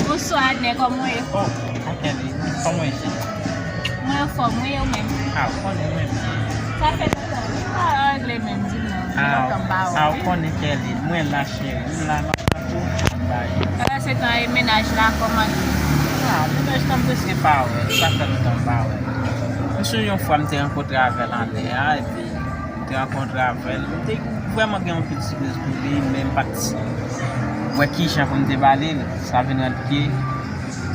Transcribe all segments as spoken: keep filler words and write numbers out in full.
Bonswa, Adnè, kòman w ye? Oh, Kelly, kòman w ye? Mwen anfòm, wi, ou menm? Ah, ou konnen mwen byen. Sa fè lontan, wi, m pa angle menm, di m non. Ah, lontan m pa wè w. Ah, ou konnen, Kelly, mwen la, cheri, m la, m ap tann ou, m ap bay. Pandan se tan, e mennaj la, kòman l ye? Ah, mennaj la, m prèske pa wè l, sa fè lontan m pa wè l. M sonje yon fwa m te rankontre avè l anlè a, epi m te rankontre avè l. M te vrèman gen yon anpil sipriz pou li, men m pa t wè kijan pou m te ba li l. Sa vin rèd ke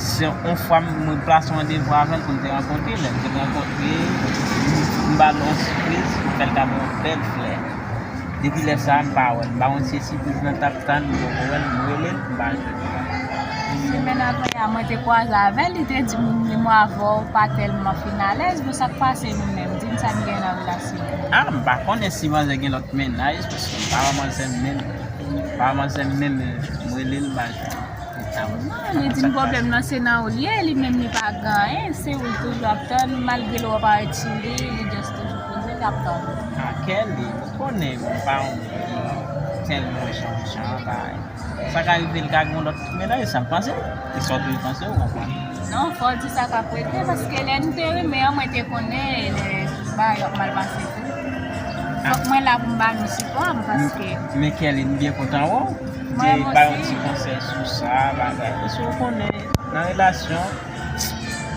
se yon fwa m, mwen plase yon randevou avè l pou n te rankontre. Lè n te rankontre, m ba l yon sipriz, m fè l kado yon bèl flè. Depi lè sa a, m pa wè l. M ba yon ti sipriz nan t ap tann, m poko wè l, m rele l, m pa jwenn li. Semèn apre a, mwen te kwaze avè l, li te di m li mwen avè w pa tèlman fin alèz, bon, sa k pase nou menm? Di m sa n gen nan relasyon an. Ah, m pa konnen si manzè gen lòt mennaj, paske m pa wè manzè menm. M pa wè manzè menm, m rele l, m pa jwenn li. Ah, bon. Non, li di m pwoblèm nan se nan ou l ye, li menm li pa gen anyen, se ou l toujou ap tann, malgre l wè w parèt sou li, li just toujou poze l ap tann ou. Ah, Kelly, ou konnen m pa yon moun ki tèlman jan, jan, bagay. Sa ka rive l ka gen yon lòt mennaj, sa m panse. E sa w toujou panse, ou konprann? Non, fò w di sa k ap regle, paske lè nou te renmen an, mwen te konnen lè bagay yo ap mal pase tou. Fòk mwen la pou m ba nou sipò m, paske. Men Kelly, m byen kontan wè w. Mwen menm osi. Te ba yon ti konsèy sou sa, bagay. Paske w konnen, nan relasyon,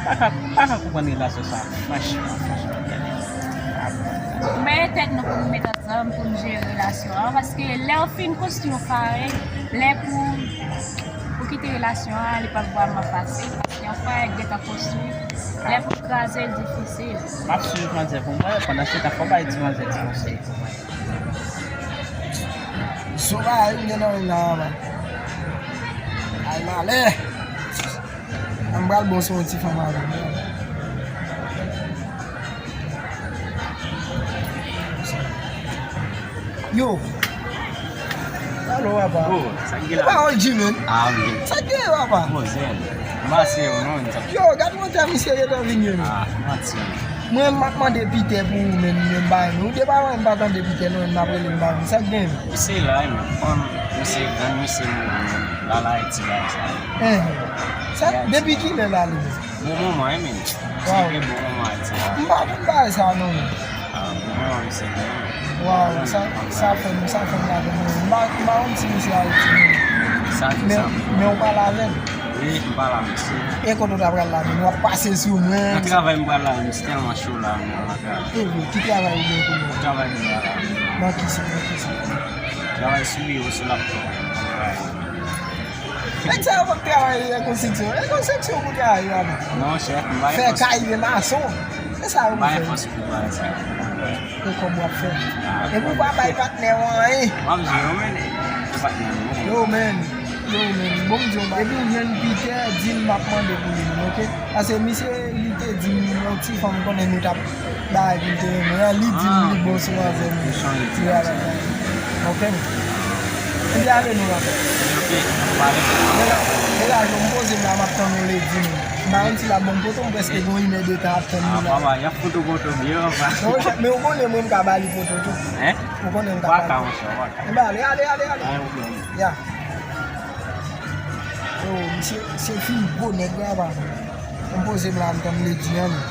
pa ka, pa ka konprann relasyon sa, franchman, franchman, Kelly. Pa konprann. Men tèt nou pou nou met ansanm pou nou jere relasyon an, paske lè w fin konstwi yon farèt, lè pou, pou kite relasyon an, li p ap vrèman fasil, paske yon farèt gentan konstwi, lè pou kraze l difisil. M ap swiv manzè pou mwen, pandan se tan, fò w bay ti manzè ti konsèy pou mwen. Sou bagay m gen nan men la, papa. Ay, malè. M pral bon sou yon ti fanm avè m. Yo. Alo, papa. Oh, sa k gen la? Ou pa O G, man. Ah, wi. Sa k gen, papa? Bon, zen. M pa se yo, non, sa. Yo, gad mantè misye gentan vin ye, man. Ah, manti. Mwen, m ap mande Pitè pou ou, men, men bay, men ou depa mwen, m pa tande Pitè, non, m ap rele m bay, men sa k gen? Misye la, men, kòm misye grann, misye mouri, men, la, la, Ayiti, la, sa. Enhen. Sa, depi kilè l ale, men? Bon moman, wi, men. Misye gen bon moman, Ayiti, la. M pa konn bagay sa, non, men. Ah, bon moman, misye gen, men. Waw, sa, sa fè m, sa fè m lapenn, men. M pa, m pa konn si misye Ayiti, men. Sa, men, sa. Men ou pale avè l? Wi, m pale avè misye. E kote w ta pral la, men? W ap pase sou mwen. Nan travay m pral la, men se tèlman cho la, men, lakay. E vre, ki travay ou gen kounye a? Travay m la la. Nan ki sa, nan ki sa? Travay sou biwo, sou laptop. Nèg sa yo p ap travay nan konstriksyon. E konstriksyon pou travay yo ap. Non, chèf, m pa gen fòs. Fè kay, men mason. Se sa yo pou fè. M pa gen fòs pou travay sa. E kòb w ap fè. Ah, epi w pa bay patnè w anyen. M ap jwe, yo, men. Se patnè m, yo. Yo, men. Yo, men. Bon, m di w, epi w jwenn Pitè, di l m ap mande pou li, men, oke? Paske misye, li te di m, yon ti fanm konnen nou t ap bay pou l te renmen an, li di m li bon sou manzè, men. Li chanje di bagay. Oke? Epi ale nou, papa. Oke, n ap pale. Nèg la, nèg la, yo, m poze m la, m ap tann yon ledi, men. M pa konn si l ap ban m poto, m prèske gen yon inèdtan ap tann li la. Ah, papa, y ap fout ou poto byen, papa. Non, men ou konnen mwen, m ka ba li poto tou. Hein? Ou konnen m ka ba li. Waka, monchè, waka. Enben, ale, ale, ale, ale. Pa gen pwoblèm. Ya. Yo, misye, misye fin gwo nèg la, papa. M poze m la, m tann ledi an, men.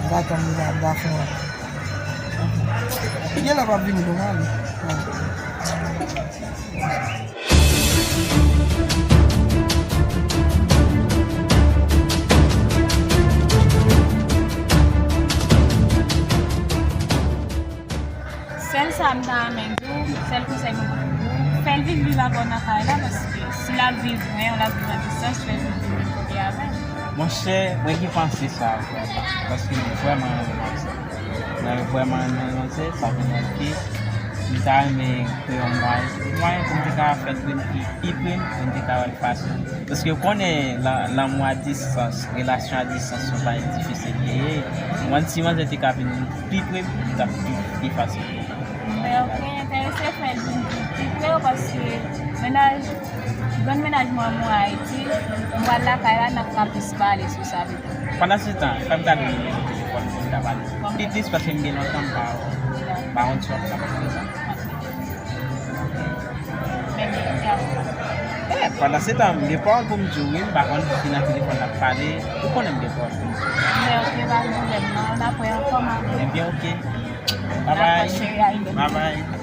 M va tann li la, m va fè yon. Gen lè p ap vini, non, ale. Sèl sa m ta renmen di w, sèl konsèy mwen pou di w, fè l vin viv avè w nan kay la, paske si l ap viv lwen, l ap viv a distans, fè l vin viv kote avè w. Monchè, mwen gen panse sa vrèman, paske mwen vrèman renmen manzè. Mwen vrèman renmen manzè, sa vin rèd ke m ta renmen kreye yon mwayen, mwayen pou m te ka fè l vin pi, pi pre m, pou m te ka wè l fasil. Paske w konnen, la, lanmou a distans, relasyon a distans, se yon bagay difisil li ye. Mwen, si manzè te ka vin pi pre m, li t ap pi, pi fasil pou mwen. Men, ok, enterese fè l vin pi, pi pre w, paske mennaj, grann mennaj mwen, mwen Ayiti, m pral lakay la, n ap ka plis pale sou sa pito. Pandan se tan, fè m gade w nimewo telefòn. Li ta pale. Li tris paske m gen lontan m pa pa konn si w ap kapab fè sa. Men gen yon gaz. Eh, pandan se tan, m gen pawòl pou m di w, wi, m pa konn si nan telefòn n ap pale. Ou konnen m gen pawòl pou m di w. Men ok, pa gen pwoblèm, non. N ap wè ankò, m ap Ebyen, ok. N Bye ap bye. Cheri, a, Bye bye.